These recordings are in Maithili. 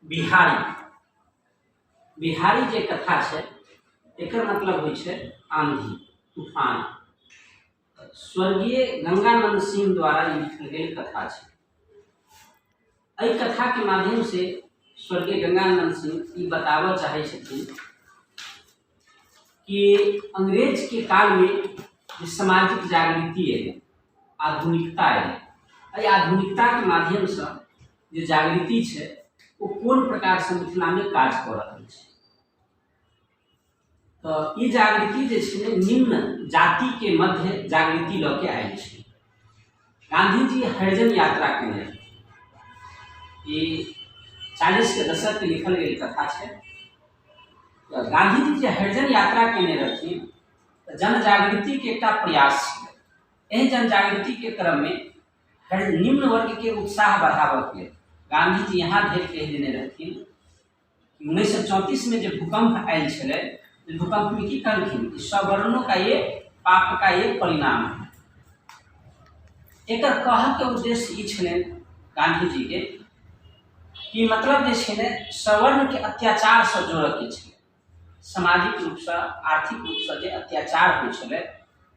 बिहारी बिहारी जे कथा छै एकर मतलब होइ छै आंधी तूफान। स्वर्गीय गंगानंद सिंह द्वारा लिखल गेल कथा छै। एहि कथाके माध्यमसँ स्वर्गीय गंगानंद सिंह ई बताबऽ चाहै छथिन कि अंग्रेजके कालमे जे सामाजिक जागृति एलै, आधुनिकता एलै, एहि आधुनिकताके माध्यमसँ जे जागृति छै ओ कोन प्रकारसँ मिथिलामे काज कऽ रहल छै। तऽ ई जागृति जे छै ने निम्न जातिके मध्य जागृति लऽ के आयल छै। गांधी जी हरिजन यात्रा केने रहथिन। ई 40के दशकके लिखल गेल कथा छै। तऽ गांधी जी जे हरिजन यात्रा केने रहथिन तऽ जनजागृतिके एकटा प्रयास छलै। एहि जनजागृतिके क्रममे निम्न वर्गके उत्साह बढ़ाबऽके लेल गांधी जी यहाँ धरि कहि देने रहथिन कि 1934में जे भूकंप आयल छलै, भूकंपमे की कहलखिन कि सवर्णों का ये पाप का ये परिणाम है। एकर कहऽके उद्देश्य ई छलनि गांधी जी के कि मतलब जे छै ने सवर्णके अत्याचारसँ जोड़ऽके छलै। सामाजिक रूपसँ आर्थिक रूपसँ जे अत्याचार होइ छलै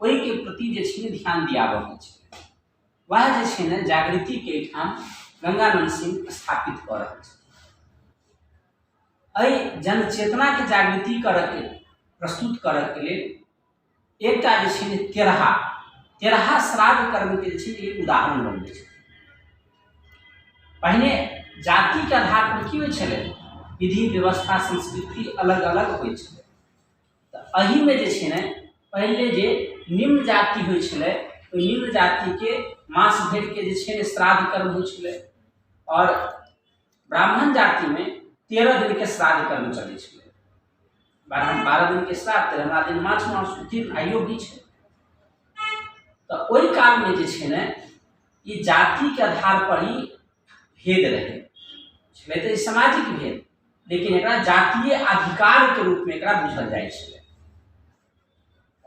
ओहिके प्रति जे छै ने ध्यान दियाबऽके छलै। वएह जे छै ने जागृतिके एहिठाम गंगानंद सिंह स्थापित कऽ रहल छथिन। एहि जनचेतनाके जागृति करऽके प्रस्तुत करऽके लेल एकटा जे छै ने तेरहा तेरहा श्राद्ध कर्मके जे छै एक उदाहरण बनबै छै। पहिने जातिके आधार पर की होइ छलै, विधि व्यवस्था संस्कृति अलग अलग होइ छलै। तऽ एहिमे जे छै ने पहिले जे निम्न जाति होइ छलै ओहि निम्न जातिके मास भरिके जे छै ने श्राद्ध कर्म होइ छलै आओर ब्राह्मण जातिमे 13 दिनके श्राद्ध कर्म चलै छलै। 12 दिनके श्राद्ध, 13वां दिन माछ मांस उठित आइयो भी छै। तऽ ओहि कालमे जे छै ने ई जातिके आधार पर ही भेद रहै छलै, तऽ ई सामाजिक भेद, लेकिन एकरा जातीय अधिकारके रूपमे एकरा बुझल जाइ छलै।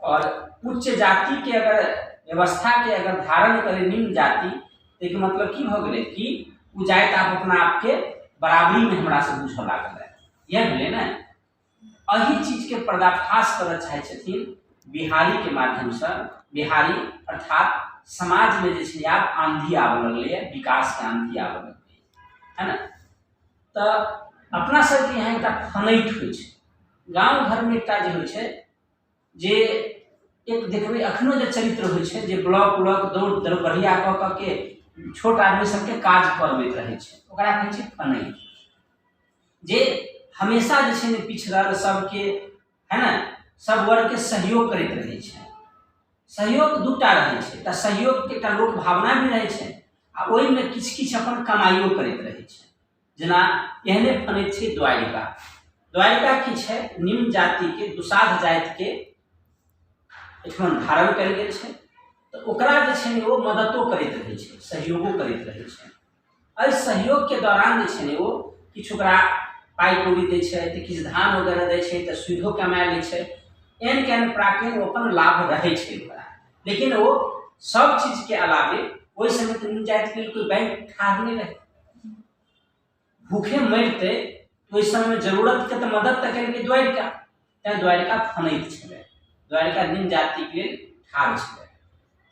आओर उच्च जातिके अगर व्यवस्थाके अगर धारण करे निम्न जाति, ताहिके मतलब की भऽ गेलै कि ओ जाति आब अपना आपके बराबरीमे हमरासँ बुझऽ लागल है, इएह भेलै ने। एहि चीजके पर्दाफाश करऽ चाहै छथिन बिहारीके माध्यमसँ। बिहारी अर्थात समाजमे जे छै आब आंधी आबऽ लगलैए, विकासके आंधी आबऽ लगलैए, है ने। तऽ अपना सबके यहाँ एकटा फनैत होइ छै गाँव घरमे, एकटा जे होइ छै जे एक देखबै अखनो जे चरित्र होइ छै जे ब्लॉक उलॉक दौड़ दौड़बढ़िया कऽ कऽ के छोट आदमी सबके काज करबैत रहै छै, ओकरा कहै छै फनैत। जे हमेशा जे छै ने पिछड़ल सबके, है ने, सब वर्गके सहयोग करैत रहै छै। सहयोग दूटा रहै छै, एकटा सहयोगके एकटा लोक भावना भी रहै छै आ ओहिमे किछु किछु अपन कमाइयो करैत रहै छै। जेना एहने फनैत छै द्वारिका। द्वारिका की छै, निम्न जातिके दुसाध जातिके एहिठमन धारण कयल गेल छै, तऽ ओकरा जे छै ने ओ मददो करैत रहै छै, सहयोगो करैत रहै छै। एहि सहयोगके दौरान जे छै ने ओ किछु ओकरा पाइ कौड़ी दै छै तऽ किछु धान वगैरह दै छै तऽ सुविधो कमा लै छै। एहन केहन प्राकेण ओ अपन लाभ रहै छै ओकरा। लेकिन ओ सब चीजके अलावे ओहि समय तऽ निम्न जातिके लेल कोइ बैंक ठाढ़ नहि रहै, भूखे मरितै ओहि समयमे जरूरतके तऽ मदद तऽ केलकै द्वारिका, तैँ द्वारिका फनैत छलै, द्वारिका निम्न जातिके लेल ठाढ़ छलै।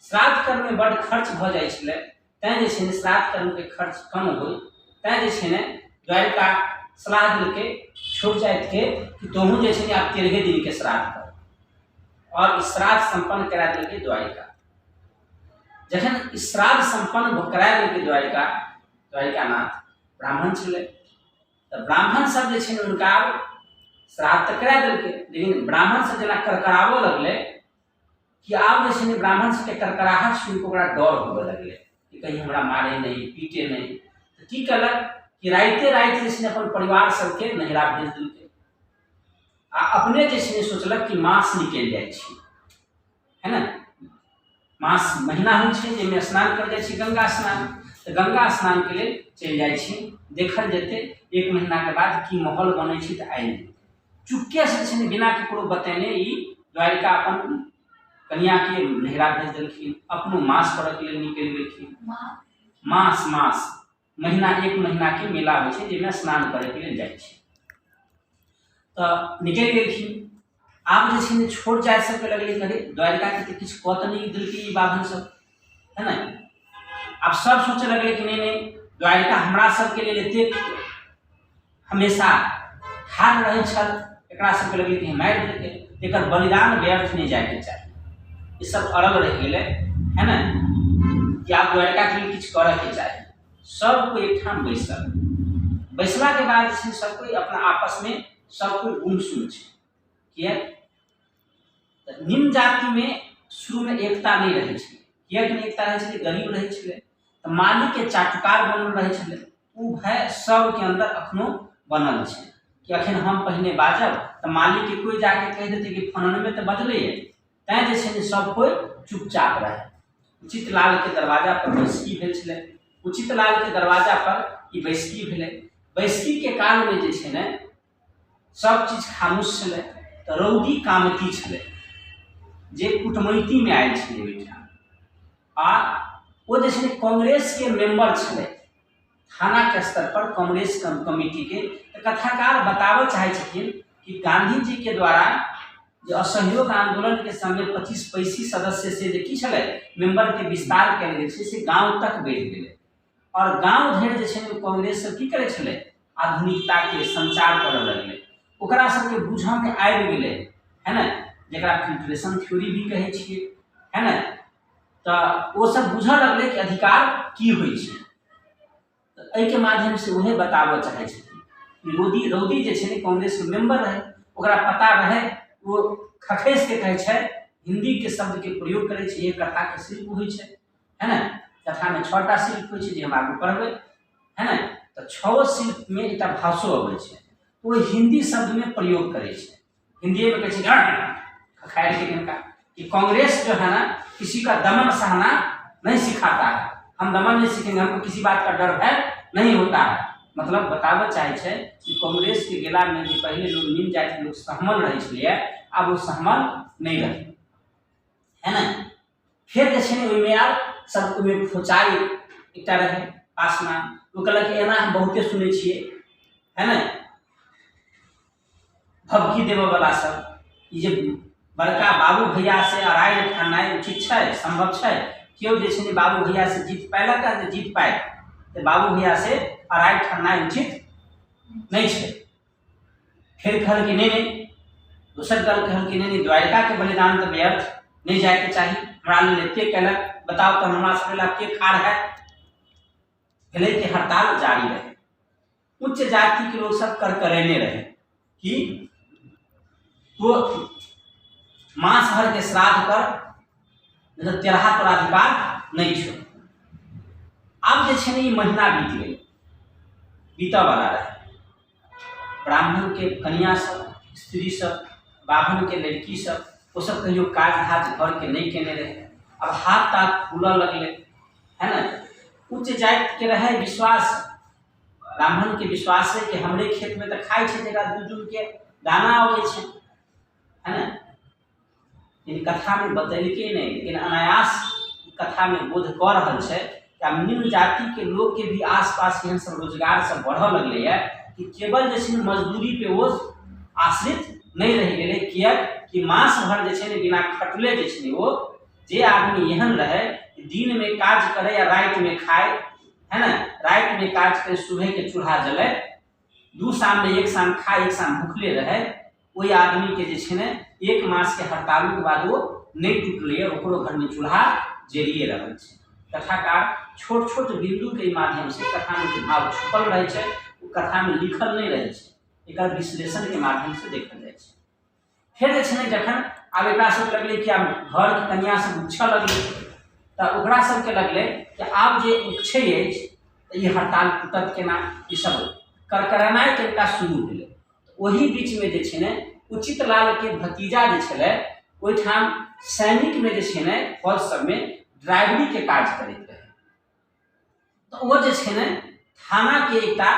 श्राद्ध कर्ममे बड्ड खर्च भऽ जाइ छलै, तैँ जे छै ने श्राद्ध कर्मके खर्च कम होइ तैँ जे छै ने द्वारिका सलाह देलकै छोट जातिके कि तोहूँ जे छै ने आब 13 दिनके श्राद्ध कर, आओर श्राद्ध सम्पन्न करा देलकै द्वारिका। जखन श्राद्ध सम्पन्न करा देलकै द्वारिका, द्वारिकानाथ ब्राह्मण छलै, तऽ ब्राह्मण सब जे छै ने हुनका श्राद्ध तऽ करा देलकै, लेकिन ब्राह्मण सब जेना करकराबऽ लगलै कि आब जे छै ने ब्राह्मण सबके करकराहट सुनि कऽ ओकरा डर होबऽ लगलै कि कहीं हमरा मारे नहि, पीटे नहि। तऽ की केलक कि राइते राति जे छै ने अपन परिवार सबके नैहरा भेज देलकै आ अपने जे छै ने सोचलक कि मास निकलि जाइ छी, है ने। मास महीना होइ छै जाहिमे स्नान कर जाइ छी गंगा स्नान, तऽ गंगा स्नानके लेल चलि जाइ छी, देखल जेतै एक महीनाके बाद की माहौल बनै छै तऽ आबि जेतै। चुपके से छै ने बिना ककरो बतेने ई द्वारिका अपन कनियाके नैहरा भेज देलखिन, अपनो मास करऽके लेल निकलि गेलखिन। मास मास महीना एक महीनाके मेला होइ छै जाहिमे स्नान करैके लेल जाइ छै। तऽ निकलि गेलखिन। आब जे छै ने छोट जाति सबके लगलै कि अरे द्वारिकाके तऽ किछु कऽ तऽ नहि देलकै ई बाभन सब, है ने। आब सब सोचऽ लगलै कि नहि नहि द्वारिका हमरा सबके लेल एतेक हमेशा ठाढ़ रहै छल, एकरा सबके लगलै कि मारि देलकै, एकर बलिदान व्यर्थ नहि जायके चाही। ई सब अड़ल रहि गेलै, है ने, कि आब द्वारिकाके लेल किछु करऽके चाही। सब कोइ एकठाम बैसल, बैसलाके बाद जे छै सब कोइ अपना आपसमे सब कोइ गुमसुम छै। किएक तऽ निम्न जातिमे शुरूमे एकता नहि रहै छलै। किएक नहि एकता रहै छलै? गरीब रहै छलै तऽ मालिकके चाटुकार बनल रहै छलै। ओ भय सबके अन्दर अखनो बनल छै कि अखन हम पहिने बाजब तऽ मालिकके कोइ जाके कहि देतै कि फलानमे तऽ बजलैए, तैँ जे छै ने सब कोइ चुपचाप रहै। उचित लालके दरवाजा पर बैसकी भेल छलै। उचित लालके दरवाजा पर ई बैसकी भेलै। बैसकीके कालमे जे छै ने सब चीज खामोश छलै। तऽ रौदी कामती छलै जे कुटमैतीमे आयल छलै ओहिठाम, आ ओ जे छै कांग्रेसके मेम्बर छलै थानाके स्तर पर कांग्रेस कमिटीके। तऽ कथाकार बताबऽ चाहै छथिन कि गांधी जी के द्वारा जे असहयोग आंदोलन के समय 25 पैसी सदस्य से जे की छलै मेंबर के विस्तार कयल गेल छै से गांव तक बढ़ि गेलै। और गांव धरि जे छै ने कांग्रेस सब की करै छलै, आधुनिकता के संचार करऽ लगलै, ओकरा सबके बुझऽ मे आबि गेलै, है ने, जकरा फिल्ट्रेशन थ्योरी भी कहै छियै, है ने। तऽ ओ सब बुझऽ लगलै कि अधिकार की होइ छै। तऽ एहिके माध्यमसँ उहे बताबऽ चाहै छथिन कि रौदी रौदी जे छै ने कांग्रेसके मेम्बर रहै, ओकरा पता रहै, ओ खखसि के कहै छै, हिन्दीके शब्दके प्रयोग करै छै। एक कथाके शिल्प होइ छै, है ने। कथामे 6टा शिल्प होइ छै जे हम आगू पढ़बै, है ने। तऽ 6 शिल्पमे एकटा भाषो अबै छै, ओ हिन्दी शब्दमे प्रयोग करै छै, हिंदी में कहै छै खखारि के हिनका कि कांग्रेस जो है ना किसी का दमन सहना नहीं सिखाता है, हम दमन नहीं सीखेंगे, हमको किसी बात का डर भय नहीं होता है। मतलब बताबऽ चाहै छै कि कांग्रेस के गेला में जे पहिले लोग निम्न जाति के लोग सहमल रहै छलैए, आब ओ सहमल नहीं रहै, है ने। फेर जे छै ने ओहिमे आब सब ओहिमे फोचाइ एकटा रहै पासमान, ओ कहलक एना हम बहुते सुनै छियै, है ने, भभकी देबऽवला सब, ई जे बड़का बाबू भैया से अड़ाइ ठाननाइ उचित छै, सम्भव छै? केओ जे छै ने बाबू भैया से जीत पायलक जे जीत पायत तऽ बाबू भैया से अड़ाइ ठाननाइ उचित नहि छै। फेर कहल कि नहि नहि, दोसर दल कहल कि नहि नहि, द्वारिकाके बलिदान तऽ व्यर्थ नहि जायके चाही, हमरा लेल एते केलक, बताउ तऽ हमरा सबके लेल के खाड़ है। भेलै कि हड़ताल जारी रहै। उच्च जाति के लोग सब करकरेने रहे कि तो मास भर के श्राद्ध कर, नहीं तो तेरहा तोरा अधिकार नहीं छो। आब जे छै ने ई महीना बीत गेलै, बीतऽ वाला रहे। ब्राह्मण के कनिया सब, स्त्री सब, बाभन के लड़की सब, ओ सब कहियो काज धाज घर के नहीं केने रहे। अब हाथ ताथ फूलऽ लगलै, है ने। उच्च जाति के रहे विश्वास, ब्राह्मण के विश्वास है कि हमरे खेत में तऽ खाइ छै, जकरा दू जून के दाना अबै छै, है ने। लेकिन कथा में बतेलकै नहि, लेकिन अनायास कथा में बोध कऽ रहल छै कि आब निम्न जाति के लोग के भी आसपास एहन सब रोजगार सब बढ़ऽ लगलैए कि केवल जे छै ने मजदूरी पे ओ आश्रित नहि रहि गेलै। किएक कि मास भर जे छै ने बिना खटले जे छै ने ओ जे आदमी एहन रहै दिन में काज करे या राति में खाए, है ना, राति में काज करे, सुबह के चूल्हा जले, 2 शाम में 1 शाम खाए, 1 शाम भूखले रहे, ओहि आदमी के जे छै ने 1 मास के हड़ताल के बाद ओ नहीं टूटलै, ओकरो घर में चूल्हा जरिए रहल छै। कथाकार छोट छोट बिंदु के माध्यम से कथा में जे भाव छुपल रहे छै ओ कथा में लिखल नहीं रहे छै, एकर विश्लेषण के माध्यम से देखल जाइ छै। फेर जे छै ने जखन आब एकरा सबके लगलै कि आब घरके कनिया सब उछऽ लगलै, तऽ ओकरा सबके लगलै कि आब जे उछै अछि तऽ ई हड़ताल टूटत केना, ई सब करकरेनाइ कनिका शुरू भेलै। ओही बीचमे जे छै ने उचित लालके भतीजा जे छलै ओहिठाम सैनिकमे जे छै ने फौज सबमे ड्राइवरीके काज करैत रहै। तऽ ओ जे छै ने थानाके एकटा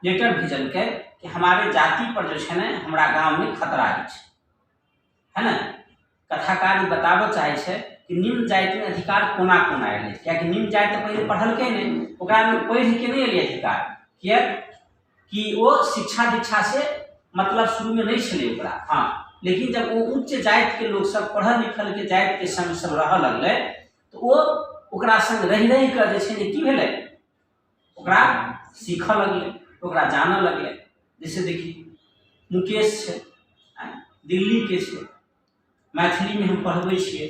लेटर भेजलकै कि हमारे जाति पर जे छै ने हमरा गाँवमे खतरा अछि, है ने। कथाकार ई बताबऽ चाहै छै कि निम्न जातिमे अधिकार कोना कोना एलै, किएकि निम्न जाति तऽ पहिले पढ़लकै नहि, ओकरामे पढ़िके नहि एलै अधिकार, किएक कि ओ शिक्षा दीक्षासँ मतलब शुरूमे नहि छलै ओकरा। हँ, लेकिन जब ओ उच्च जातिके लोकसभ पढ़ल लिखलके जातिके सङ्ग सब रहऽ लगलै तऽ ओ ओकरा सङ्ग रहि रहि कऽ जे छै ने की भेलै, ओकरा सीखऽ लगलै, ओकरा जानऽ लगलै। जैसे देखी मुकेश छै, दिल्लीके छै, मैथिलीमे हम पढ़बै छियै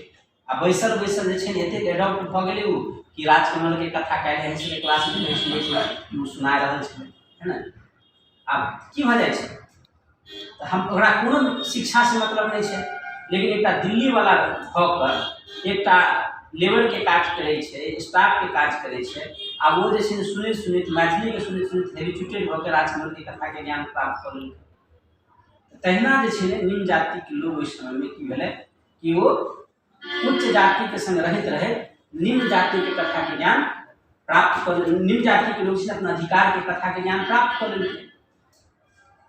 आ बैसल बैसल जे छै ने एतेक एडॉप्ट भऽ गेलै ओ कि राजकमलके कथा काल्हि एहन छलै क्लासमे नहि सुनै छलै, ओ सुना रहल छलै, है ने। आब की भऽ जाइ छै तऽ हम ओकरा कोनो शिक्षासँ मतलब नहि छै, लेकिन एकटा दिल्लीवला भऽ कऽ एकटा लेबरके काज करै छै, स्टाफके काज करै छै, आब ओ जे छै ने सुनैत सुनैत मैथिलीके सुनैत सुनैत हेबिचुटेड भऽ कऽ राजकमलके कथाके ज्ञान प्राप्त कऽ लेलकै। तहिना जे छै ने निम्न जातिके लोक ओहि समयमे की भेलै कि ओ उच्च जातिके सङ्ग रहैत रहैत निम्न जातिके कथाके ज्ञान प्राप्त कऽ, निम्न जातिके लोक छै अपना अधिकारके कथाके ज्ञान प्राप्त कऽ लेलकै।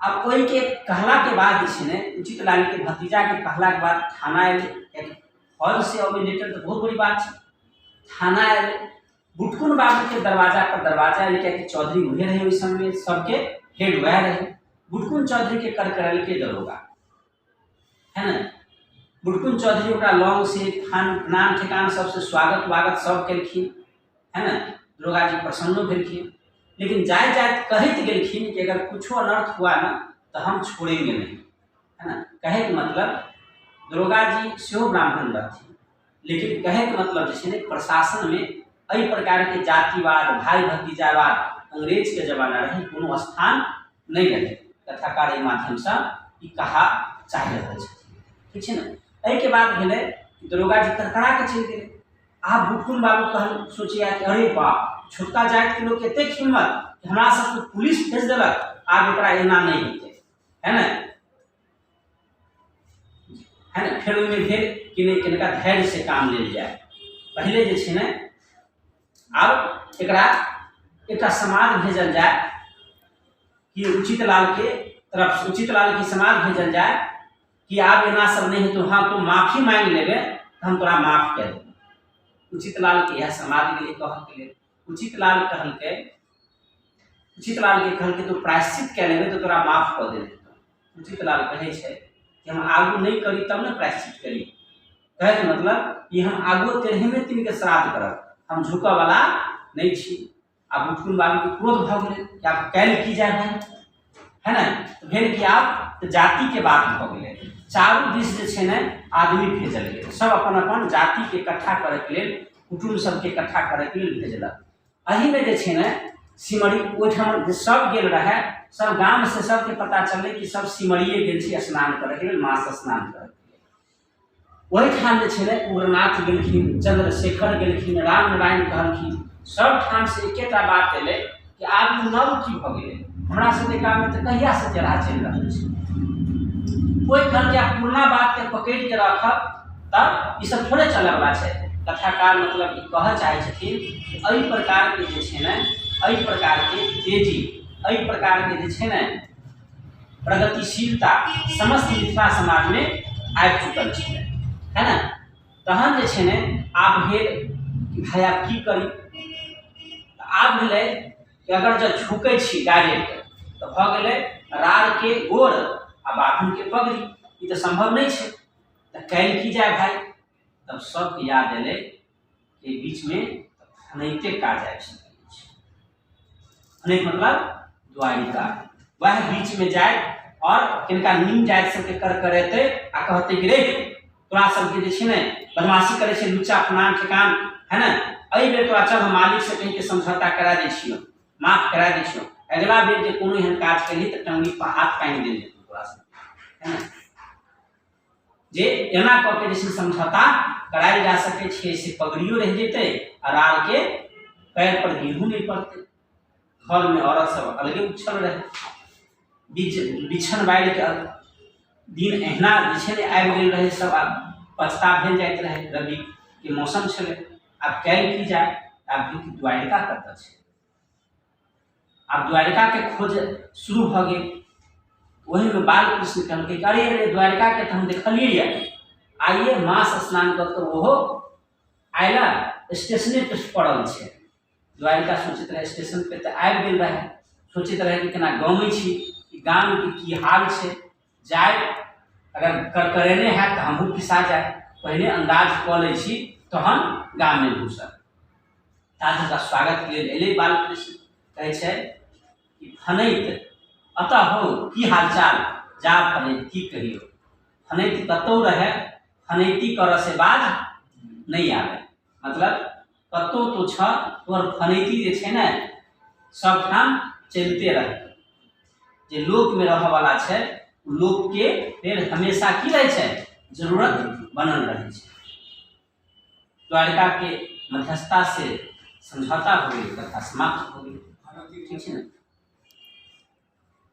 आब ओहिके कहलाके बाद जे छै ने उचित लालके भतीजाके कहलाके बाद थाना अयलै, कियाकि फौजसँ अबै लेटर तऽ बहुत बड़ी बात छै। थाना अयलै, बुटकुन बाबूके दरवाजा पर दरवाजा अयलै, कियाकि चौधरी उहे रहै ओहि समयमे, सबके हेड वएह रहै। बुटकुन चौधरीके कर करेलकै दरोगा, है ने। बुटकुन चौधरी ओकरा लौंग से खान नाम ठेकान सबसे स्वागत वागत सब केलखिन, है ने। दरोगा जी प्रसन्नो भेलखिन, लेकिन जाइत जाइत कहैत गेलखिन कि अगर कुछो अनर्थ हुआ ना तो हम छोड़ेंगे नहीं, है ना। कहैके मतलब दरोगा जी सेहो ब्राह्मण रहथिन, लेकिन कहैके मतलब जे छै ने प्रशासनमे एहि प्रकारके जातिवाद, भाइ भतीजावाद अंग्रेजके जमाना रहै, कोनो स्थान नहि रहै। कथाकार एहि माध्यमसँ ई कहा चाहि रहल छथिन, ठीक छै ने। एहिके बाद भेलै दरोगा जी करकरा के चलि गेलै। आब बुटकुन बाबू कहल सोचैया कि अरे बाप, छोटका जातिके लोक एतेक हिम्मत कि हमरा सबके पुलिस भेज देलक, आब एकरा एना नहि हेतै, है ने, है ने। फेर ओहिमे भेल कि नहि कनिका धैर्यसँ काम लेल जाय। पहिले जे छै ने आब एकरा एकटा समाद भेजल जाय कि उचित लालके तरफ उचित लालके समाद भेजल जाय कि आब एना सब नहि हेतौ, हाँ तू माफी मांगि लेबे तऽ हम तोरा माफ कए देबौ। उचित लालके इएह समाद गेलै कहऽके लेल। उचित लाल कहलकै, उचित लालके कहलकै तू प्रायश्चित कए लेबे तऽ तोरा माफ कऽ देल जेतौ। उचित लाल कहै छै कि हम आगू नहि करी तब ने प्रायश्चित करी, कहैके मतलब ई हम आगुओ तेरहमे दिनके श्राद्ध करब, हम झुकऽवला नहि छी। आब बुटकुन बाबूके क्रोध भऽ गेलै कि आब काल्हि की जाय भाइ, है ने। तऽ भेल कि आब तऽ जातिके बात भऽ गेलै, चारू दिस जे छै ने आदमी भेजल गेल, सब अपन अपन जातिके इकट्ठा करैके लेल, कुटुम्ब सबके इकट्ठा करैके लेल भेजलक। एहिमे जे छै ने सिमरी ओहिठाम जे सब गेल रहए, सब गामसँ सबके पता चललै कि सब सिमरिए गेल छी स्नान करैके लेल, मास स्नान करैके लेल। ओहिठाम जे छै ने उग्रनाथ गेलखिन, चंद्रशेखर गेलखिन, राम नारायण कहलखिन, सब ठामसँ एकेटा बात एलै कि आब ई नव की भऽ गेलै, हमरा सबके गाममे तऽ कहियासँ तेरहा चलि रहल छै। कोइ कहलकै आब पुरना बातके पकड़िके राखब तब ई सब थोड़े चलऽवला छै। कथाकार मतलब ई कहऽ चाहै छथिन कि एहि प्रकारके जे छै ने, एहि प्रकारके तेजी, एहि प्रकारके जे छै ने प्रगतिशीलता समस्त मिथिला समाजमे आबि चुकल छलै, है ने। तहन जे छै ने आब भेल कि भाय आब की करी, तऽ आब भेलै कि अगर जँ झुकै छी डायरेक्ट तऽ भऽ गेलै राड़के गोड़ आ बाभनके पगड़ी, ई तऽ सम्भव नहि छै। तऽ काल्हि की जाय भाय, तब सबके याद एलै कि बीचमे फनैते काज आबि सकै छै। फनैत मतलब द्वारिका, वएह बीचमे जाय आओर किनका निम्न जाति सबके कर करेतै आ कहतै कि रे तोरा सबके जे छै ने बदमाशी करै छै लुच्चा फलान ठेकान, है ने, एहि बेर तोरा चल हम मालिक से कहिके समझौता करा दै छियौ, माफ करा दै छियौ, अगिला बेर जे कोनो एहन काज करही तऽ टंगनी पर हाथ काटि देल जेतौ तोरा सब, है ने। जे एना कऽ के जे छै समझौता करायल जा सकै छै से पगड़ियो रहि जेतै आ राड़के पैर पर गिरहू नहि पड़तै। घरमे औरत सब अलगे उछल रहै, बीच बिछन बाढ़िके दिन एहिना जे छै ने आबि गेल रहै, सब आब पछता भेल जाइत रहै, रबीके मौसम छलै। आब काल्हि की जाय, आब भेल कि द्वारिका कतऽ छै। आब द्वारिकाके खोज शुरू भऽ गेल। ओहिमे बालकृष्ण कहलकै अरे अरे द्वारिकाके तऽ हम देखलियै यऽ, आइए मास स्नान कऽ कऽ ओहो आयला स्टेशने पर पड़ल छै। द्वारिका सोचैत रहै, स्टेशन पे तऽ आबि गेल रहै, सोचैत रहै कि केना गाँवमे छी, कि गामके की हाल छै, जाय अगर करकरेने हैत तऽ हमहूँ पिसा जाय, पहिने अन्दाज कऽ लै छी तहन गाममे घुसब। तात हुनका स्वागतके लेल एलै बालकृष्ण। कहै छै कि फनैत अतः हो की हालचाल, जा फनैत की कहियो। फनैत कतहु रहै, फनैती करऽ से बाज नहि आबै। मतलब कतहु तो छह, तोहर फनैती जे छै ने सबठाम चलिते रहतौ। जे लोकमे रहऽवला छै ओ लोकके फेर हमेशा की रहै छै, जरूरत बनल रहै छै। द्वारिका के मध्यस्थता से समझौता हो गेल, कथा समाप्त हो गेल। ठीक छै ने?